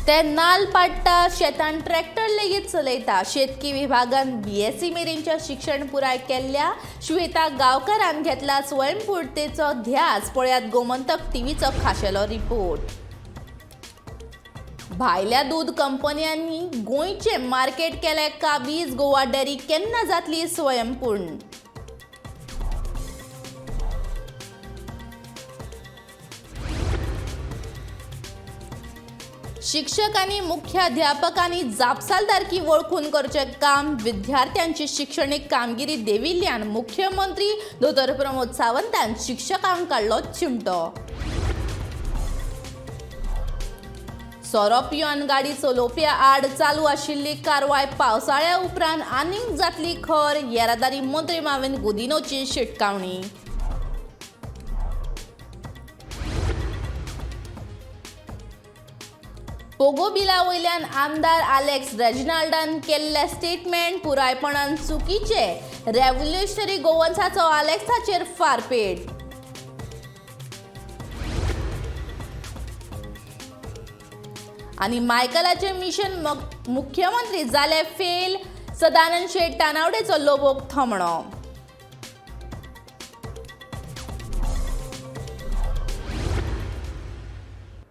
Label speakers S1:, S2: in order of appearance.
S1: ते नाल पाडटा, शेतान ट्रॅक्टर लेगीत चलयता. शेतकी विभागान बीएससी मेरेनचें शिक्षण पुराय केल्ल्या श्वेता गांवकारान घेतला स्वयंपूर्णतेचो ध्यास. पळयात गोमंतक टीव्हीचो खाशेलो रिपोर्ट. भायल्या दूद कंपन्यांनी गोंयचें मार्केट केलें काबीज. गोवा डेअरी केन्ना जातली स्वयंपूर्ण? शिक्षक आनी मुख्याध्यापकांनी जापसालदारकी वळखून करचें काम. विद्यार्थ्यांची शिक्षणीक कामगिरी देविल्ल्यान मुख्यमंत्री दोतोर प्रमोद सावंतान शिक्षकांक काडलो चिमटो. सोरो पिवन गाडी चलोवप्या आड चालू आशिल्ली कारवाय पावसाळ्या उपरांत आनीक जातली खर. येरादारी मंत्री माविन गुदिनोची शिटकावणी. पोगो बिला वयल्यान आमदार आलेक्स रेजिनाल्डान केल्लें स्टेटमेंट पुरायपणान चुकीचें. रेव्होल्युशनरी गोवन्साचो आलेक्साचेर फारपेट. आनी मायकलाचें मिशन मुख्यमंत्री जालें फेल. सदानंद शेट तानावडेचो लोबोक थमणो.